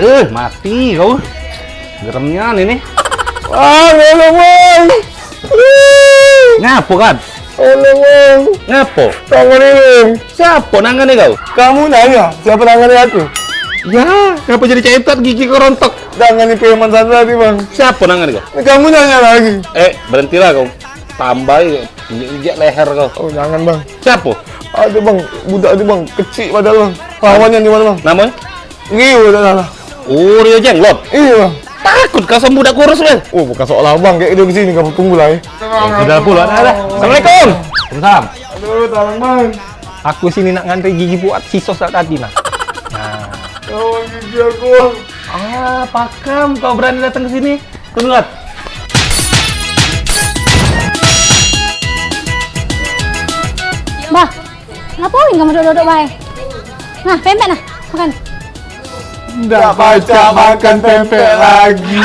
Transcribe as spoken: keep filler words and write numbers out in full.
Eh, mati kau. Geremnya ini. Ah, tolong, Bang. Ngapo kan? Tolong, Bang. Ngapo? Tangani, Bang. Siapo nangani kau? Kamu nanya, siapa nangani aku? Ya, ngapo jadi cetot gigi kau rontok? Tangani preman sana tadi, Bang. Siapo nangani kau? Kamu nanya lagi. Eh, berhentilah kau. Tambahi injek leher kau. Oh, jangan, Bang. Siapo? Ada, Bang. Budak tu, Bang. Kecik padahal, Bang. Lawannya di mana, Bang? Namonyo? Rio, tak salah. Oh, Rio Jenglot. Iyo, Bang. Takut kau sama budak kurus, Bang. Oh, bukan soal abang, kayak dia ke sini, kamu tunggu lah, eh. Sudah pulang, dah, dah. Assalamualaikum. Waalaikumsalam. Aduh, tolong, Bang. Aku sini nak ngantri gigi buat si Sos tadi, nah. Nah. Oh, gigi aku. Ah, pakam kau berani datang ke sini. Tunggu, Rat. Bah, ngapain kamu duduk-duduk bae? Nah, pempek nah, makan. Ndak pacak makan pempek lagi.